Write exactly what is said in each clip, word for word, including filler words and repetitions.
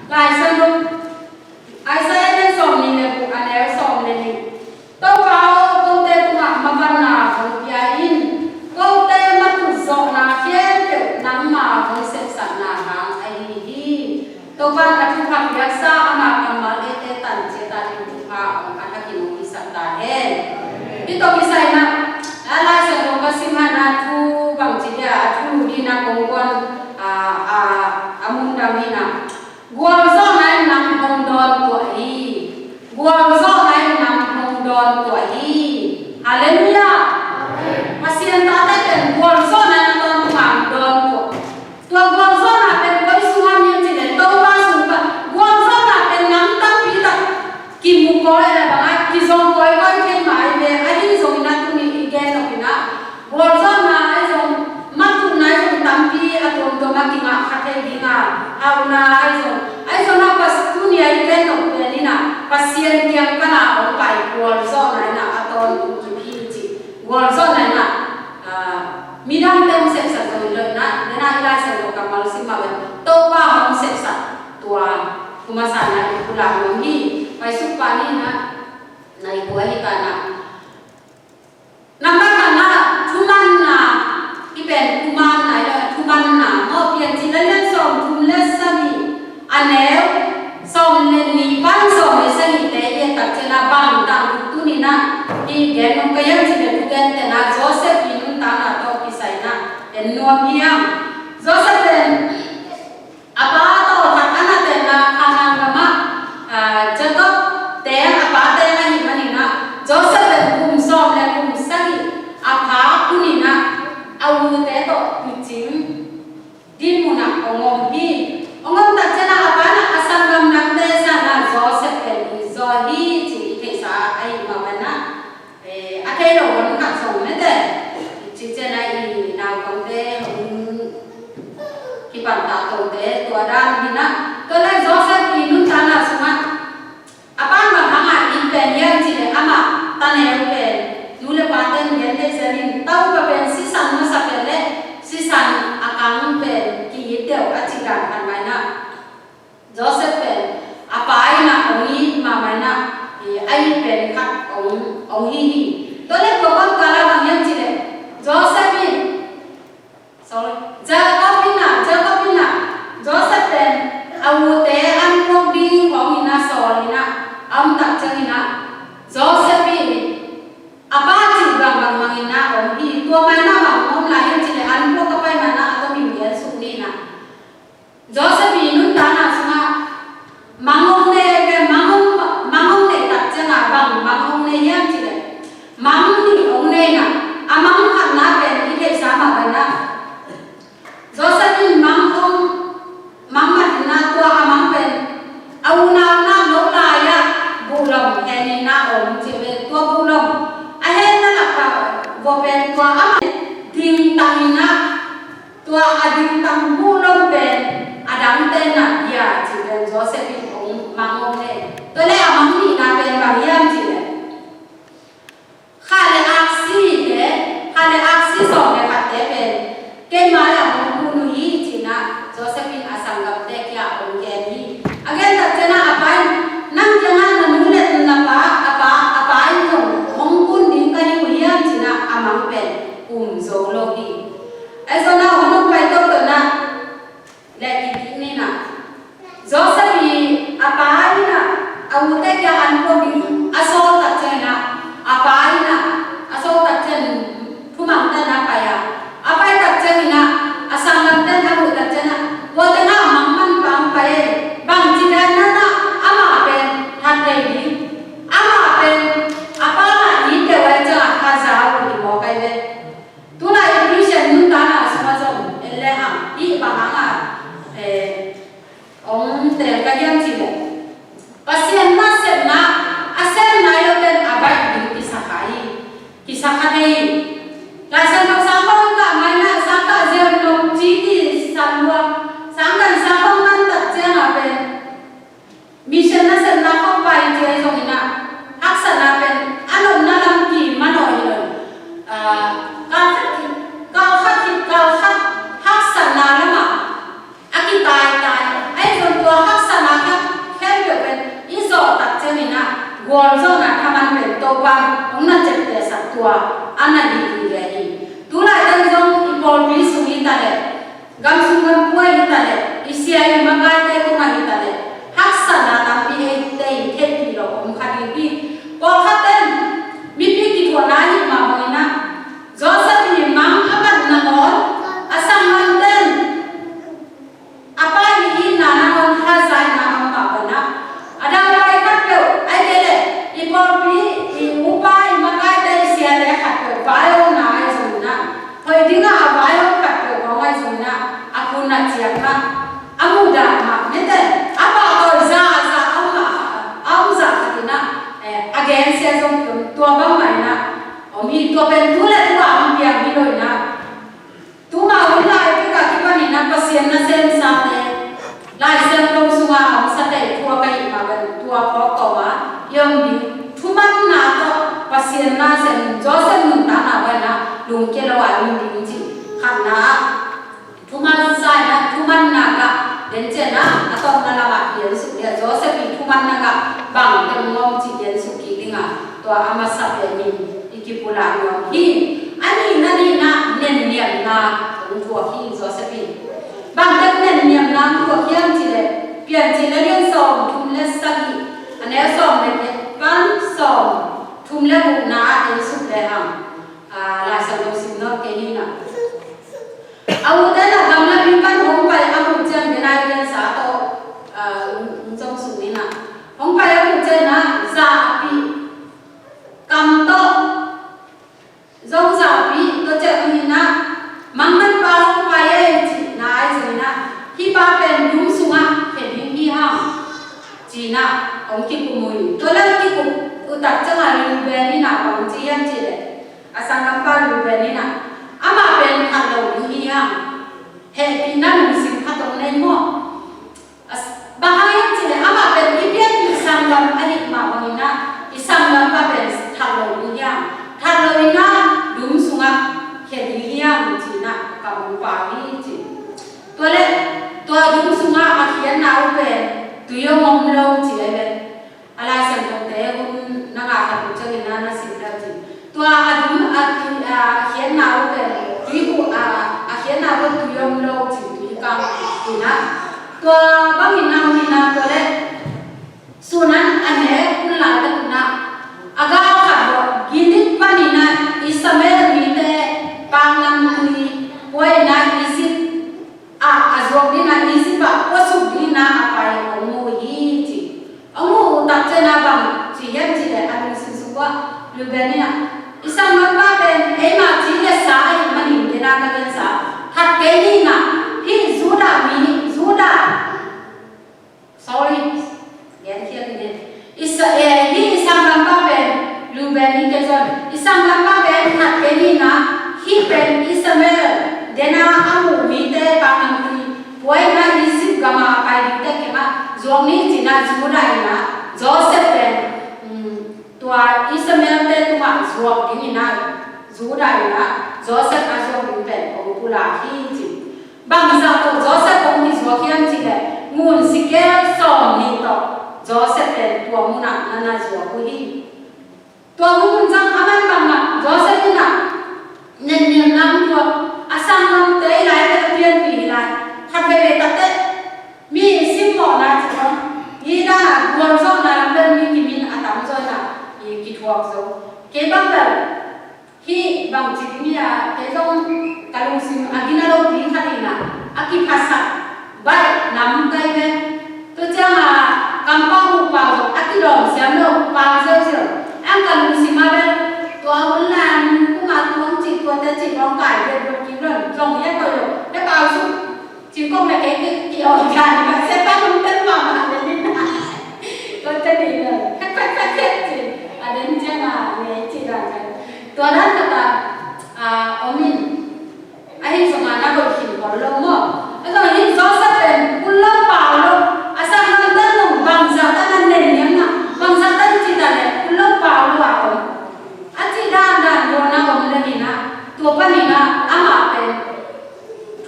Lai Siangtho Isaiah lian sawmnih le guk, a neu sawm le nih. Topa aw, kote tungah mavanna hong pia in. Kote matut zawhna khempeuh nangma hong sepsakna hang ahi hi. Topa in a thupha piaksa, ama kammal eite tan ciat a ding thupha hong a thakin hong hisak ta hen. Hih tawh kisai in ah, a Lai Siangtho ka sim a, na thu bangci dia, a thu ding in ah kong guan, a, a, a mun dang in ah. Gualzawhna in nang hong dawntuah hi. Gualzawhna in nang hong dawntuah hi. Halleluiah. Pasian tate pen gualzawhna in a tawntung a hong dawntuah. Tua gualzawhna pen koi sungah hiam cih leh Topa sung pan. Gualzawhna pen nang tampi tak kimu kawikawi, a bangah kizong kawikawi thei mah hi ve. Ahi zongin ah tuni i gen nop in ah, gualzawhna ahi zong, matutna ahi zong, tampi a tuamtuam a kingah kha thei ding a, hauhna ahi zong, ahi zong ah Pas-, tuni a i gen nop pen in ah Pasian kiang pan a hong pai gualzawhna in ah a tawntung kip hi ci. Gualzawhna in ah, ah, midangte hong sepsak zong hi lo in ah, den ah i Lai Siangtho kammal sim mah bang, Topa hong sepsak tua, tua masa in ah i pulak nuam hi. Paisuk pah ni in ah, na i pua hi ta in ah. Number khatna, thumanna, hih pen thumanna, thumanna, maw, Piancil a lian sawmthum le sagih, a neu sawm le nih pan sawm le sagihte i et tak ciangin ah bang tangthu tuni in ah i gen nop ka hiam cih leh thugente in ah Joseph i nuntakna tawh kisai in ah en nuam hi hang. Joseph pen a pa tawlkhat a na tenna Kanaan gamah, ah, Jacob teng, a pa teng ahih manin ah Joseph pen kum sawm le kum sagih a phak hun in ah a ute tawh tuucing dinmun ah hong om hi. Hong om tak ciangin ah a pa in ah a sanggam dangte sangin ah Joseph pen hong zawh hi ci i theihsa ahih mah bangin ah, eh, a thei lo hun khat zong mete, ci ciangin ah i naupangte hong kipan ta tote tua dan hi in ah. Tua leh Joseph i nuntakna sungah a pa in bang hang a it pen hiam cih leh amah taneu pen nu le pate'n gen thei zel in, taupa pen sisan masa pen leh sisan a kang pen ki-it deuh a cih dan khat mah in ah Joseph pen a pa in ah hong it mahmah in ah, i, a it pen khat hong, hong hi hi. Tua leh tua kawmkal ah bang hiam cih leh Joseph in, sorry, Jacob in ah, Jacob in ah Joseph pen a ute an puak ding khawng in ah sawl in ah a om tak ciangin ah Joseph in a pa cih bang bang mang in ah om hi. Tua mah in ah bang om lai hiam cih leh an puak ka pai mah in ah a tomin gen suk ni in ah. Joseph i nuntakna sungah mang hong nei, mang hong, mang hong neih tak ciangin ah bang mang hong nei hiam cih leh mang nih hong nei in ah, a mang khatna pen i theihsa mah bang in ah Joseph in mang hong, mang mat in ah tua a mang pen a unau na lo lai ah buhlom hen in ah om ci ve. Tua buhlom a henna lakah vua pen tua amah dingtang in ah, tua a dingtang buhlom pen a dangte na bia cih pen Joseph in hong mang hong nei. Tua leh a mang nihna pen bang hiam cih leh kha le aksi te, kha le aksi sawm le khatte pen keima leh hong kun uh hi ci in ah Joseph in a sanggamte kiang hong gen hi. A gen tak ciangin ah a pa in, nang kiangah na nu le na pa, a pa, a pa in zong hong kun ding ka hi uh hiam ci in ah a mang pen um zo lo hi. Ahi zongin ah hun hong pai toto in ah leh kik kik ni in ah Joseph i a pa in ah a ute kiang an puak ding a sawl tak ciangin ah a pa in ah a sawl tak ciangin thumangte na pai a, a pai tak ciangin ah a sanggamte na muh tak ciangin ah, tua teng ah a mang man pa hong pai e, bangci dan na na amah pen that thei ding, amah pen a pa na it deuh ahih ciangin ah thaza uh hi mawk ahi ve. Tulai Christian nuntakna sungah zong en le hang, hih bang hang a, eh, hong teel ka hiam cih leh Pasian nasepna a sem nai lote'n a baih ding kisakha hi, kisakha thei hi. Lai Siangtho Sangkah hong kah mai in ah, Sangkah Zerlok Citi Sanluang, Sangkah Sangkah hong man tak ciang a pen Mission nasepna khawng pai ci ahi zongin ah, haksatna pen a nopna lam kiman aw hi lo. Ah, kal khat khit, kal khat khit, kal khat haksatna lamah a kitaitai. Ahi zong tua haksatna Gualzawhna thaman pen Topa hong na ciaptehsak tua a na dih dih ve hi. Tulaitak zong i pawlpi sung hi ta leh, gam sung gam pua hi ta leh, i sia i makaite tungah hi ta leh, haksatna tampi eite i theihpih loh om kha ding hi. Pawlkhat ten mipi kithuahna hi mah bangin ah, Joseph i mang a bat nangawn a sanggamten a pa i itna nangawn hazaina a om mah bangin ah, a dang lai khat peuh, ahih kei leh i pawlpi, i upa, i makaite, i siate khat peuh vaihawmna ahi zongin ah, hoih dingah a vaihawm khat peuh khawng ahi zongin ah, a khun a ciang mah, a mudah mah, mite a pahtawi za, za a om mah, a om zah khat in ah, eh, a gensia zong ki om, tua bangmah in ah om hi. Tua pen tu le tu a om piang hi lo in ah, tuma hun lai tuk a kipanin ah Pasian nasemsate, Lai Siangtho sunga a omsate i thuak ahih mah bangin tua phawk kawma i om ding. Thumanna tawh Pasian nasem, Joseph nuntakna bangin ah lungkia lo a i om ding cih khatna ah, thuman sa in ah, thumanna gah den ciang ah, a tawpna lamah i en suk ding a, Joseph i thumanna gah bang teng om cih i en suk kik ding a, tua a masa pen in i kipulak nuam hi. A nihna, nihna nenniamna hong thuak hi Joseph in. Bang teng nenniamna hong thuak hiam cih leh, Piancil a lian sawm thum le sagih, a neu sawm le giat pan sawm thum le gukna ah en suk lehang, ah, Lai Siangtho sim nawn kei ni in ah. A ute in ah gamlapi pan hong pai a muh ciang, den a i liansa tawh, ah, hong, hong zong suk ni in ah. Hong pai a muh ciang in ah, zahpih kam tawh, zong zahpih tua ciang in ah, mangmanpa hong pai ei cihna ahi zongin ah, hih pa pen dum sungah khia ding hi hang, ci in ah hong kikum uh hi. Tua leh hong kikum uh tak ciangin Reuben in ah bang ci hiam cih leh, a sanggampa Reuben in ah, amah pen that lo ding hi hang, hehpihna lungsim khat hong nei maw. A s-, bang hang hiam cih leh amah pen i pianpih sanggam ahih mah bangin ah, i sanggampa pen that lo ding hi hang, that lo in ah dum sungah khia ding hi hang, ci in ah kam hong pau hi ci. Tua leh tua dum sungah a khiatna uh pen tui hong om lo ci ahi ve. A Lai Siangthote hun na ngah khat uh ciangin ah na sim leu cin. Tua a dum a, a, a khiatna uh pen tui uh a, a khiatna uh tui om lo cin, tui kang in ah. Tua bangin ah, hun in ah, tua leh sun an a nek hun laitak in ah, a gal khat bawh Gilead panin ah Ishmael mite Paknamtui pua in ah Egypt ah a zuak dingin ah, Egypt ah puasuk dingin ah a pai hong mu hi ci. Hong mu uh tak ciangin ah bang ci hiam cih leh, a lungsim sung uah Reuben in ah, i sanggampa pen eimah ci le sa ahih manin den a ka gensa, that kei ni in ah, hih Judah mi, Judah, sorry, gen khial ing e. I sa-, eh, hih i sanggampa pen, Reuben hi kei zong, i sanggampa pen that kei ni in ah, hih pen Ishmael, den a a muh mite Paknamtui pua in ah Egypt gam ah a pai dingte kiangah zuak ni ci in ah Judah in ah, Joseph pen, um, tua Ishmael-te tungah zuak dingin ah, Judah in ah Joseph a zuak ding pen hong pulak hi ci. Bangzah tawh Joseph hong kizuak hiam cih leh, ngun sikel sawmnih tawh Joseph pen tua munah na na zuak uh hi. Tua hun hun zong a man bangmah Joseph in ah nenniamna hong thuak, a sanggamte i lai, a pianpih i lai, khat veivei tak teh mi simmawhna ci khong, hi dan a gualzawhna lam bel mi kimin a tamzaw in ah i kithuak zo. Kei bang bel hih bangci ding hi a, kei zong ka lungsim a gina lopi khat in ah, a kiphasak baih nam kai ve. Tua ciang a kampau uh pau zong a kidawm siam lo, pau ziauziau. Ang ka lungsim a bel tua hun lai a nung kum a tuang cih, tuate cih bawng kai viat viat kik lo, zong hi a koih lo, hi a pau suk. Ci kong le kei ki, ki ong ka ni ka se pa nung ten ma ma le ni na. Ko te ni le. Hek hek hek hek ci. A den ciang a ngei ci dan ka. Tua dan ka ta, a, om in. A hi zong a na ko khin ko lo mo. A zong hi Joseph pen kul lo pau lo. A sang lam ten nung bangzah ta na nen niam na. Bangzah ta ci ta le kul lo pau lo a om. A ci dan dan lo na om le ni na. Tua pa ni na ama pen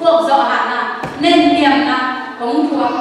thuak zawh hahna, nenniamna hong thuak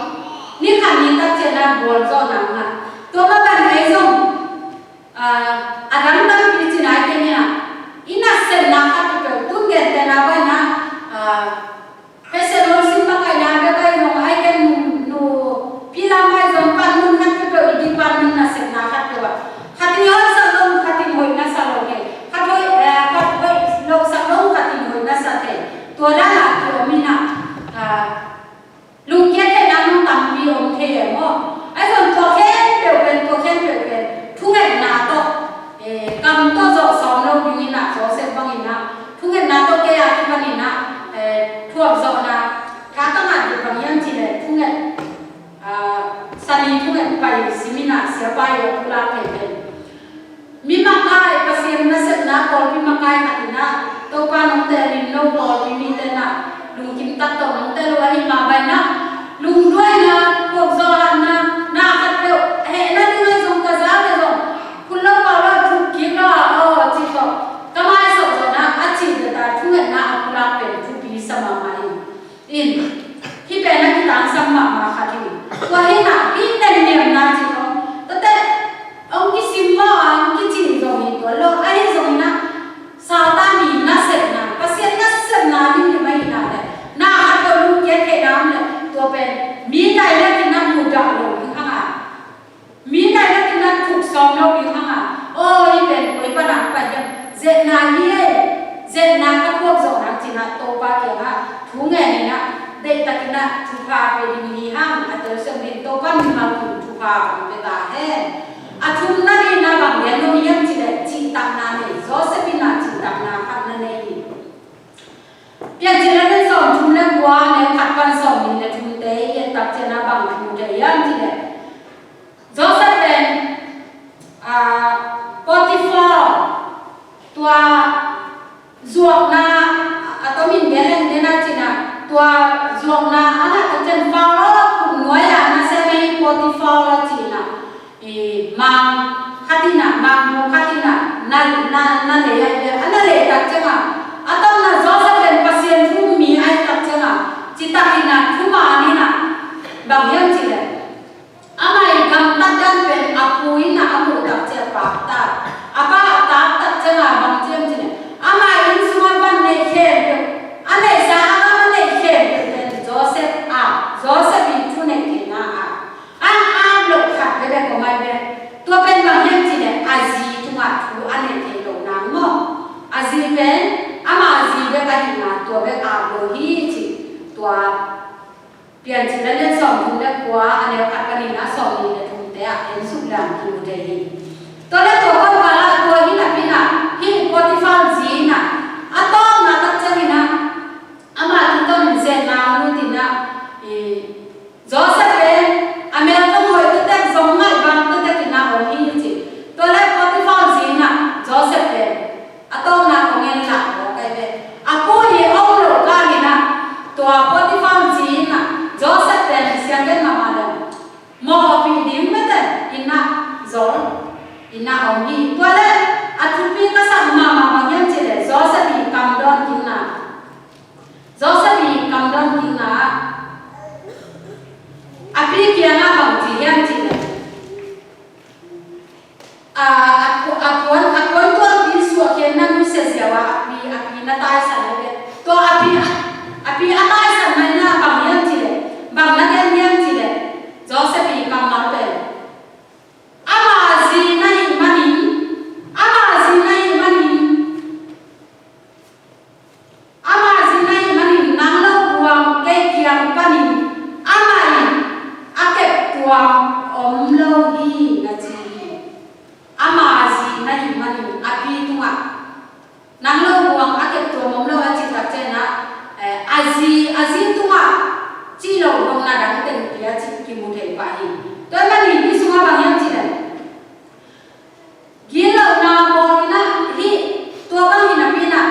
Sani thungen pai simin ah siapa i a pulak thei pen. Mi makai, Pasian nasepna pawlpi makai khat in ah, Topa nong teelin lo pawlpi mite in ah lungkim tak tawh nong teel uh ahih mah bangin ah, lungduaina, phawkzawhna, na khat peuh hehna ding ahi zong ka za le zong, phun lo pau lo, thuk kik lo a, aw, cih tawh ka maisawp zawhna a cih bek a thungetna a pulak pen thupi sa mahmah hi. In, hih pen a kitangsam mahmah khat hi. Tua hi in ah, hih nenniamna cih khawng, tuate hong kisim maw, hong kici zong hi tuan lo. Ahi zongin ah, Satan i nasepna, Pasian nasepna ding hi mah ahih nak leh, na khat peuh lungkiat theihna om leh, tua pen mi nai leh kinat mudah lo ding hang a, mi nai leh kinat thuk sawm lo ding hang a, aw, hih pen koi pan a pai hiam, zetna hi ei, zetna ka phuak zawh nang ci-in ah Topa kiangah thu ngen in ah, deihtakin ah thupha pia ding hi hang, a telsiam ding Topa mimal kim thupha hong pia ta hen. A thumna ding in ah bang gen nuam hiam cih leh, cihtakna nei, Joseph in ah cihtakna khat na nei hi. Piancil a lian sawmthum le kua, a neu khat pan sawmnih le thumte i et tak ciangin ah bang thu mu thei hiam cih leh, Joseph pen, ah, Potiphar, tua zuakna, a tomin gen leng den a cih in ah, tua zuakna a ngah tak ciang Faro khut nuai-a nasem ahi Potiphar a cih in ah, i, mang khat in ah, mangbu khat in ah, na, na, na lei a, a na lei tak ciang a, a tawpna Joseph pen Pasian thu um mi ahih tak ciang a, citakin ah thuman in ah, bang hiam cih leh, amah i gamtat dan pen a pu in ah a muh tak ciang a pakta, a pakta tak ciang a bang ci hiam cih leh, amah inn sungah van neih khempeuh, a neihsa a gam a neih khempeuh pen Joseph a, Joseph i thuneih theihna a, an ap loh khat bek bek om ai ve. Tua pen bang hiam cih leh a zi tungah thu a neih theih loh nang maw. A zi pen ama zi bek ahihna tua bek ap lo hi ci. Tua Piancil a lian sawmthum le kua, a neu khat panin ah sawmnih le thumte ah en suk leng kimu thei hi. Tua leh tua kawmkal ah tua hi napi-in ah hih Potiphar zi in ah a tawpna tak ciangin ah ama tungtawnin zetna hong lut in ah, i, Joseph pen a mel tawh hoih taktak, zong ngaih bang taktak in ah om hi ci. Tua leh Potiphar zi in ah Joseph pen a tawpna hong en lah mawk ai ve. A pu hi om loh kal in ah tua Potiphar zi in ah Joseph pen sianggen mahmah leh mawhpih ding mete in ah zol in ah om hi. Tua leh a thupi ka sak mahmah bang hiam cih leh Joseph i kam dawn kikna. Joseph i kam dawn kikna ah a pi kiangah bang ci hiam cih leh, a, a, a puan, a puan tualpi suahkhiatna nusia ziau ah a pi, a pi na taisan ai ve. Tua a pi, a pi a taisanna in ah bang hiam cih leh, bang na gen hiam cih leh, Joseph i kammal pen ama zi na hih manin, ama zi na hih manin, ama zi na hih manin nang lo buang kei kiang panin amah in a kep tuam om lo hi, na ci hi. Ama zi na hih manin a pi tungah nang lo buang a kep tuam om lo a cih tak ciangin ah, eh, a zi, a zi tungah cih loh bang na dang teng pia cih kimu thei pah hi. Tua ahih manin hih sungah bang hiam cih leh, gitlohna bawl in ah hih, tua bang hi napi-in ah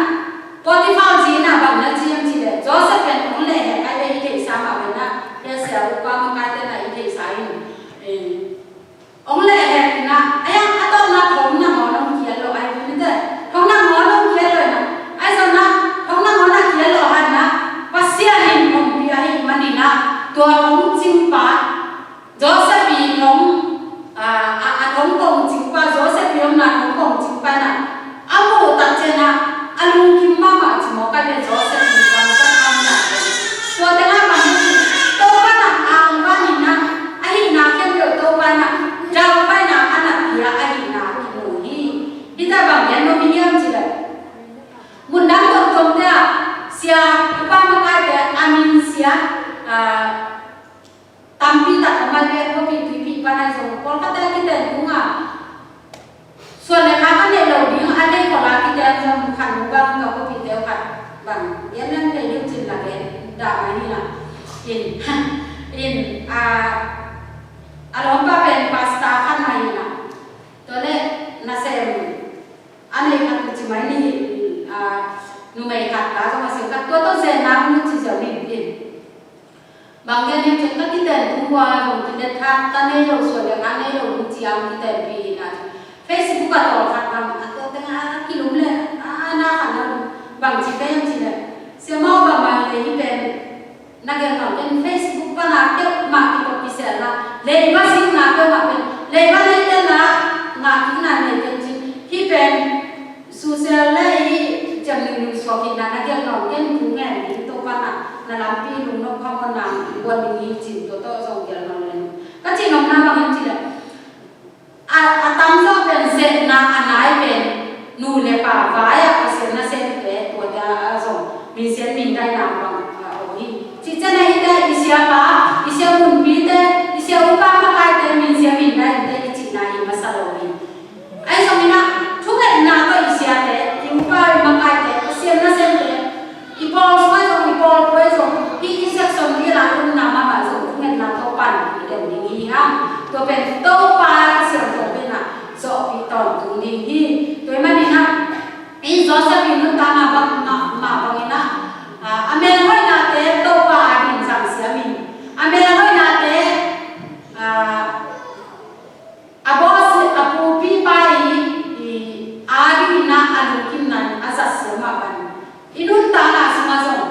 Potiphar zi in ah bang na ci hiam cih leh, Joseph pen hong lehhek ai ve, i theihsa mah bangin ah, hih a sia upa makaite in ah i theihsa in, eh, hong lehhek in ah, a yang a tawpna thong nangawn hong kial lo ai ve mite. Thong nangawn hong kial lo in ah, ahi zongin ah thong nangawn a kial lo ahih manin ah Pasian in ompih ahih manin ah tua thong cingpa, Joseph i thong, a, a, a thong kong cingpa, Joseph i omna thong kong cingpa in ah a muh tak ciangin ah a lungkim mahmah ci mawk ai ve. Joseph i gamtat a omna tua teng ah bang hiam cih leh Topa in ah angvan in ah, ahihna khempeuh Topa in ah daupai in ah a na pia ahihna kimu hi. Hih teh bang gen nuam hiam cih leh, mundang tuamtuamte ah sia, upa makaite a min sia, a, tampi tak a om ai ve. Khuapi tuipi pan ahi zong pawlkhatte a kiten kung a, suan le khak a neih loh ding a deih khol a kiten zong khat mu bang, ka khuapite uh khat bang, gen leng thei ding cin la gen dah mai ni la. In, in, a, Tua zong kilet kha, ta nei lo, suan le kha nei lo, hong ciang kitenpih hi na. Facebook a tawlkhat bang a tua teng a kilum le a na khat na bang ci pen ci le, siamau bang bang le hi pen na gen bang pen Facebook pan a keu mah kikop kiselna, leiba sikna keu mah pen leiba leite na ngah kikna nei pen ci hi pen. Susia le i ciam ningning suak hi na, na gen nawn ken thu ngen ding, Topa na, na lampi lungnop khamawhna buan ding hi cin, tua tawh zong gen nawn le. Ka cih nopna bang hiam cih leh, a, a tamzaw pen zetna a nai pen nu le pa vai-ah Pasian nasemte tuate a zong minsiat mindaina bang a om hi. Cih ciang a hite i siapa, i sia munpite, i sia upa makaite minsiat mindainte i cihna hi masa lo hi. Ahi zongin ah, thungetna tawh i siate, i upa i makaite, Pasian nasemte, i pawl sung ahi zong, i pawl pua ahi zong, hih i section i la umna mahmah zong thungetna tawh pan i den ding hi hang. Tua pen Topa Pasian tawh pen ah zawhpih tawntung ding hi. Tua ahih manin ah, i Joseph i nuntakna bang mah, mah bangin ah, a, a melhoihnate Topa adingin zang siam in, a melhoihnate, a, a bawsi, a pupipa i, i adingin ah a lungkimna in a zat siam mah bangin, i nuntakna sungah zong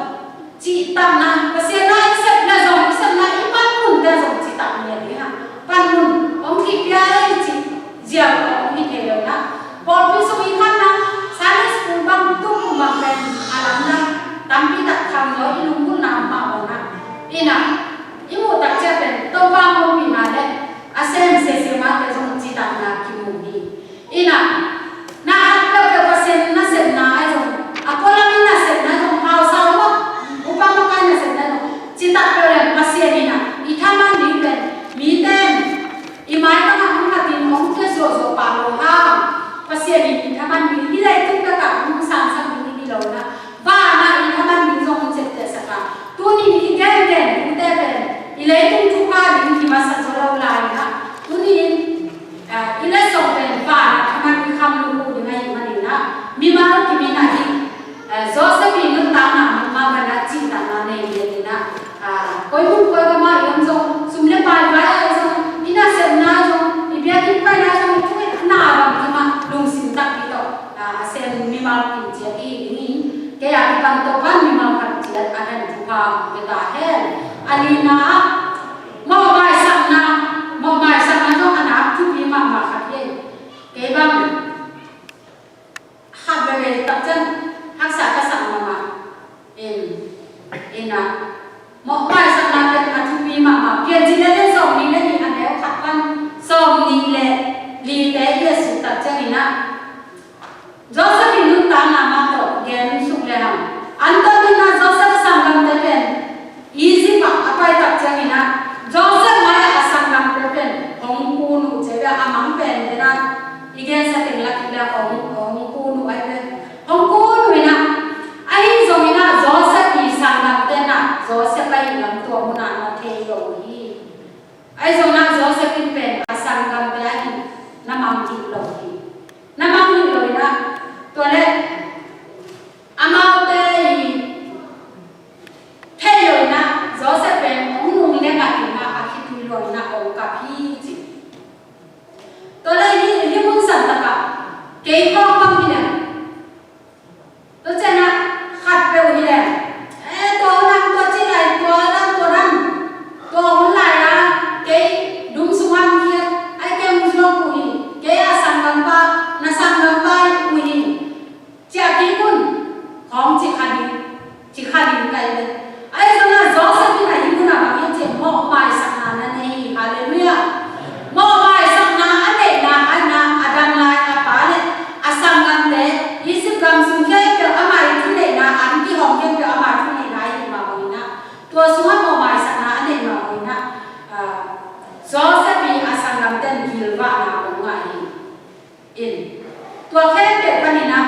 cihtakna, Pasian na i sepna zong, i sepna i panmunte zong cihtak lian ding a, panmun hong kipia ei cih ziau hong hi thei lo in ah, pawlpi sung i khanna, Sunday school bang, tukum bang pen a lamdang tampi tak khangno i lunggulhna mah bang a, in ah, i muh tak ciang pen Topa hong pina le a sem sese mate zong cihtakna kimu hi. In ah, na at peuhpeuh Pasian nasepna ahi zong, a pualam i nasepna ahi zong, hausa uh, upa makai nasepna ahi zong, citak peuh leng Pasian in ah i thaman ding pen mite in i maitang ah hong khatin hong kia zuahzuah pah lo hang, Pasian in i thaman ding, hih leitung takah hong sangsak ding hi lo in ah, vanah i thaman ding zong hong ciaptehsak a, tuni-in i gengen thute pen i leitung thupha ding hi masa zaw lo lai in ah, tuni-in, a, i letsong pen vanah thaman i kham lum uh ding ahih manin ah, mimal kim in ah hih, a, Joseph i nuntakna mah bangin ah cihtakna nei lian in ah, a, koi mun koi gam ah i om zong, sum le pai vai ah i zong, i nasepna zong, i biakinn paina zong, i thungetna bang kim ah lungsim takpi tawh, a, a sem mimal kim ciat i hi dingin, kei a kipan Topa'n mimal khat ciat a hen thupha hong pia ta hen. A lina ah, mawhmaisakna, mawhmaisakna zong a nak thupi mahmah khat hi. Kei bang khat veve tak ciang haksa ka sak mahmah. In, in ah, mawhmaisakna pen a thupi mahmah. Piancil le sawmnih le nih, a neu khat pan sawmnih le lite i a suk tak ciangin ah, Joseph i nuntakna mah tawh gen suk le hang. Anto in ah Joseph sanggamte pen Egypt ah a pai tak ciangin ah, Joseph mai-ah a sanggamte pen hong kun uh ci a, a mang pen den ah, i gensa teng lak in ah hong, hong kun uh ahi pen. Hong kun uh in ah, ahi zongin ah Joseph i sanggamte in ah Joseph ahih lam tua mun ah na thei lo uh hi. Ahi zongin ah Joseph in pen a sanggamte ahih na mangngilh lo hi. Na mangngilh lo in ah, tua leh amaute i theih lo in ah Joseph pen hong nung leng ah in ah a khitui luang in ah hong kap hi ci. Tua leh hih, hih mun santak ah kei khawng bang hi leh, tua ciang ah khat peuh hi leh, eh, tua hun ah tua ci lai, tua dan, tua dan, tua hun lai ah kei dum sung ah hong khiat, ai kei hong zuak uh hi, kei a sanggampa, na sanggampa uh hi, ci a kik un, khawng ci kha ding, ci kha ding ka hi ve. Ahi zongin ah Joseph in ah hih mun ah bang hiam cih leh mawhmaisakna na nei hi. Halleluiah. Mawhmaisakna a neihna, a na, a dang lai a pa le a sanggamte, Egypt gam sung khempeuh ama thuneihna, an kihawm khempeuh ama thuneihna ahih mah bangin ah, tua sungah mawhmaisakna a neih mah bangin ah, ah, Joseph i a sanggamte in gilvahna hong ngah hi. In, tua khempeuh panin ah,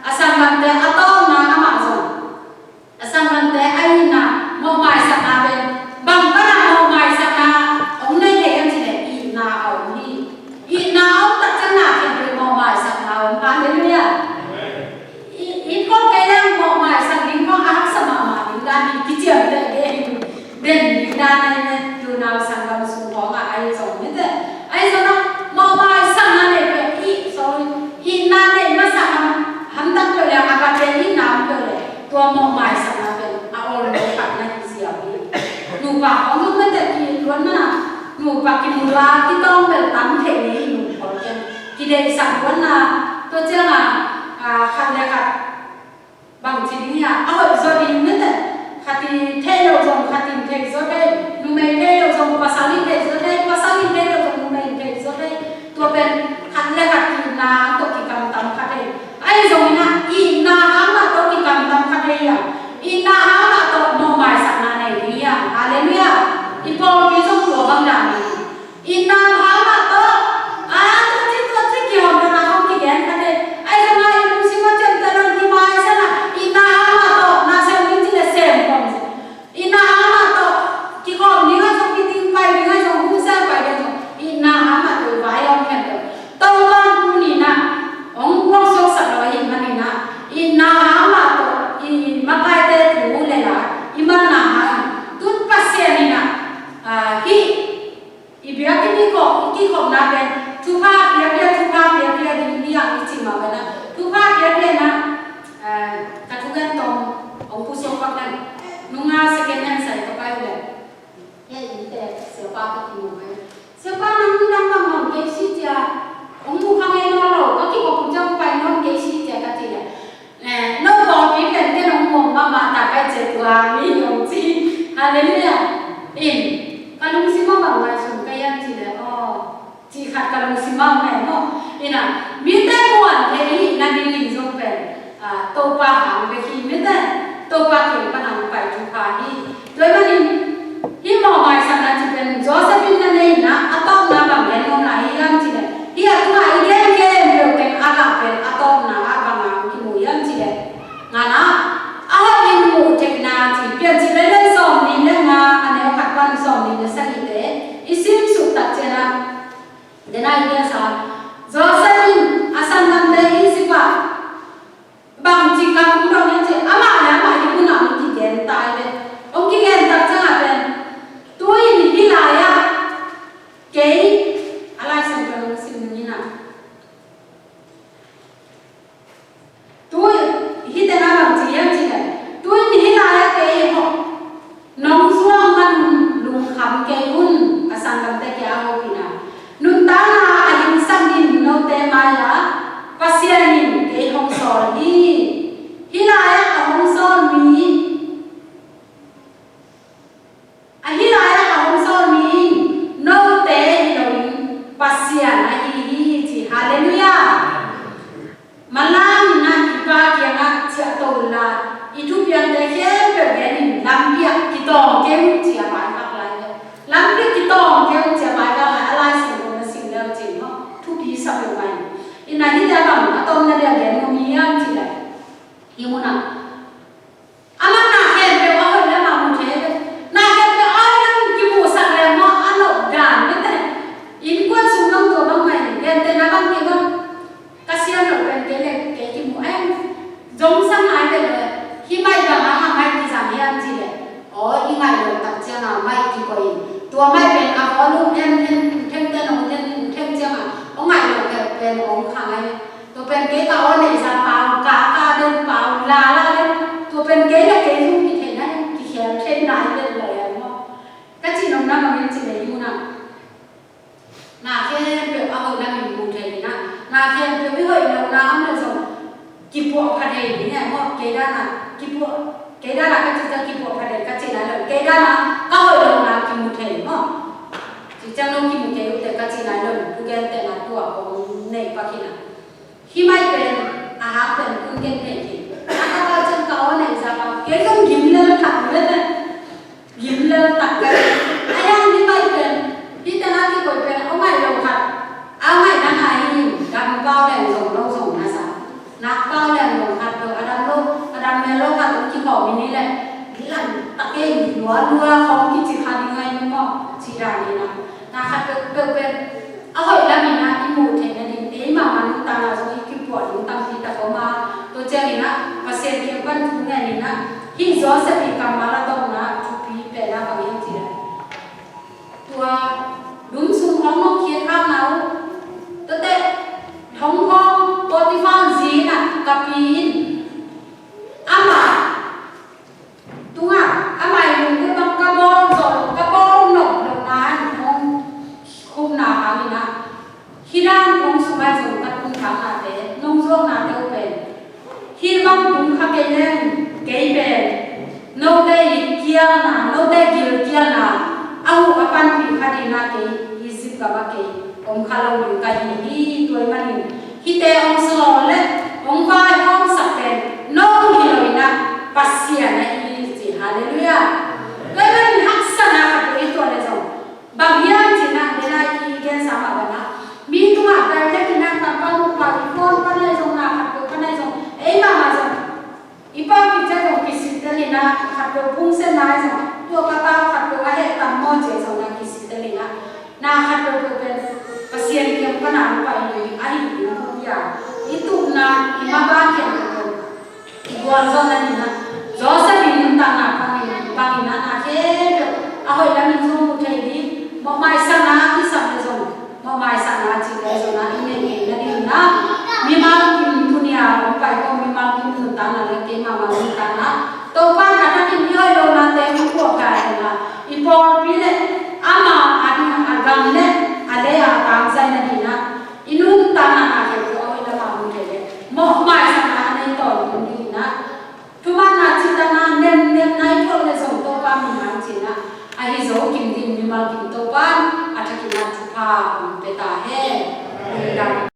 a sanggamte a tawpna amah zong, a sanggamte a itna, mawhmaisakna pen bang pan ah mawhmaisakna hong nei thei hiam cih leh itna a om hi. Itna a om tak ciang na khempeuh mawhmaisakna a om. Halleluiah. I, i khawng kei leng mawhmaisak ding khawng a haksa mahmah ding dan hi, kiciamteh ding hi. Den ding dan hi, ne, unau sanggam Nupa kimu lua kitawng bel tam thei ni, nung pawl ken kideihsak tuanna, tua ciangah, ah, khat le khat bangci ding hiam, a hoih zaw ding mete. Khat in thei lo zong khat in thei zaw thei, numei thei lo zong pasal in thei zaw thei, pasal in thei lo zong numei in thei zaw thei. Tua pen khat le khat itna tawh kikamtam kha thei. Ahi zongin ah itna hangah tawh kikamtam kha thei hiam? Itna hangah tawh mawhmaisakna nei ding hiam? Halleluiah. I pawlpi zong tua bang dan hi. Itna hangah tawh, a, tua ci, tua ci kihawm dan a hong kigen kha thei. Ahi zongin ah i lungsim a ciamteh dan kimaisak a, itna hangah tawh na sem ding ci le sem kawm. Itna hangah tawh kikhawm ding ah zong, meeting pai ding ah zong, hun sel pai ding ah zong, itna hangah tawh i vai a om khempeuh Topa'n tuni-in ah hong puaksuaksak lo ahih manin ah, itna hangah tawh i makaite thu le la i manna hangin tun Pasian in ah, ah, hih i biakinn i kikhop, i kikhopna pen thupha piapia, thupha piapia ding hi hang i cih mah bangin ah, thupha piapia in ah, eh, ka thugen tawm hong pusuak pak leng. Nung a second hand sai ka pai uh leh, hih innte siapa ka kimu hi. Siapa, nang, nang bang bang kei si cia, hong mu kha ngei nawn lo, ka kikhop uh ciang pai nawn kei si cia ka cih leh, eh, no pawlpi pen ken hong muang mahmah ta ka hi cia tua mi hi hong ci. Halleluiah. In, ka lungsim ah bang ngaihsun ka hiam cih leh, aw, cih khat ka lungsim ah om e maw. In ah, mite muan thei ahih nadingin zong pen, ah, Topa hang bek hi, mite Topa kiang pan hong pai thupha hi. Tua ahih manin, hih mawhmaisakna cih pen Joseph in na nei in ah, a tawpna bang gen nuam lai hiam cih leh, hih a tungah i gen khempeuh teng a gah pen a tawpna ah bang hang kimu hiam cih leh, ngana, a hoih in muh theihna cih, Piancil lian sawmnih le nga, a neu khat pan sawmnih le sagihte i simsuk tak ciangin ah, den a i gen sa, Joseph in a sanggamte Egypt ah bangci kam hong dong hiam cih leh, amah le amah hih munah hong kigen ta hi ve. Hong kigen tak ciangah pen, tu-in hih lai-ah kei, a Lai Siangtho hong sim ni na. Tu-in hihte na bangci hiam cih leh, tu-in hih lai-ah kei hong nong zuak man un lungkham kei un, a sanggamte kiang a hopih na. Nuntakna a hingsak ding note mai-ah Pasian in kei hong sawl hi. Hih lai-ah a hong sawl mi, a hih lai-ah a hong sawl mi in note hi loin Pasian ahi hi ci. Halleluiah. Manlang in ah i Pa kiangah ciahto unla, i thupiangte khempeuh genin lampi ah kitawng kei un ci a vaikhak lai ve. Lampi ah kitawng kei un ci a vaikhak lai, a Lai Siangtho na sim le uh cin maw, thupi sa peuhmah in. In ah hihte bang a tawpna ding a gen nuam hiam cih leh, hih munah amah na khempeuh a hoih lamah mu thei ve. Na khempeuh a hoih lam kimuhsak leh maw, a loh dan mete. Innkuan sung dong tua bang mah in, gentehna bang kei bang, ka siam loh pen kei le kei kimu em. Zong sang nai ve le, hih mic bang hang a mic kizang hiam cih leh, aw, i ngaih loh tak ciangin mic kikoih in, tua mic pen a volume en en, thengte nong en en, theng ciangin aw, ngaih loh pen hong khang ai. Tua pen kei ka aw neih zah pau, ka ka den pau, la la den. Tua pen kei le kei zong kitheihna in kikhial thei nai den lai a maw. Ka cih nopna bang hiam cih leh, hih munah na khempeuh a hoih lamin mu thei in ah, na khempeuh i hoih lohna om leh zong kipuah pha thei ding e maw. Kei dan ah kipuah, kei dan ah ka cih ciang kipuah pha thei ka cih nai lo, kei dan ah ka hoih lohna kimu thei maw. Cih ciang no kimu thei uh teh ka cih nai lo, thugentehna tua kong nei pak hi na. Hih mic pen a hak pen kun gen thei hi. A ka pau ciang ka aw neih zah pau, kei zong gim lel tak uh leh, gim lel tak ka hi. A hiang hih mic pen, hih teng a kikoih pen, aw ngaih lo khat, aw ngaih na ngai hi, dam pau leng zong lo zong na sa. Nak pau leng zong khat lo, a dam lo, a dam mel lo khat lo kikhawm hi ni leh, lam tak e, lua lua khawng kici kha ding ngai ni maw, ci dan hi na. Na khat peuhpeuh pen a hoih lamin ah i muh theih nading, eimah mah nuntakna zong i kipuah ding tampi tak om a, tua ciangin ah Pasian kiang pan thu ngen in ah, hih Joseph i kammal a dotna thupi pen ah bang hiam cih leh, tua lum sung khawng nong khiatkhakna uh, tuate thong khawng Potifar zi in ah ka pi in amah tungah amah i lungput bang ka bawl zawh loh, ka bawl nop lohna in hong Hih dan kong sumai zong ka tungtang nate, nong zuak nate uh pen hih bang tung kha kei leng, kei pen note it kialna, note gil kialna a huh a panpih kha dingin ah kei Egypt gam ah kei om kha lo ding ka hi hi. Tua ahih manin hihte hong sawm le hong vaihawmsak pen nong hi lo in ah, Pasian ahi hi ci. Halleluiah. Tua ahih manin haksatna khat peuh i tuah leh zong, bang hiam cih leh, den a i gensa mah bang a, mi tungah direct in ah tampang uh pau, i phone pan ahi zong, na khat peuh pan ahi zong, ei mahmah zong i pau kiciat zong kisittel in ah, khat peuh phungset na ahi zong, tua ka pau khat peuh a heh tam maw ci zong na kisittel in ah, na khat peuh peuh pen Pasian kiang pan a hong pai ding ahi ding hi a, i tupna, i mabang kiang peuh i gualzawhna ding ah, Joseph i nuntakna bangin, bangin ah na khempeuh a hoih lamin zong mu thei ding, mawhmaisakna a kisam leh zong, mawhmaisakna cih leh zong ah i neih theihna dingin ah, mimal kim tuni a hong pai kawm, mimal kim nuntakna le keimah mah nuntakna, Topa in a thakin i hoih lonate hong phuahpha in ah, i pawlpi le amah a ding a gam le a lei a tangzaina dingin ah, i nuntakna na khempeuh a hoih lam a mu thei leh mawhmaisakna a nei tawntung dingin ah, thumanna, cihtakna, nemnemna i thuak leh zong Topa min hang ci-in ah, ahi zo kim dingin mimal kim Topa in a thakin ah thupha hong pia ta hen.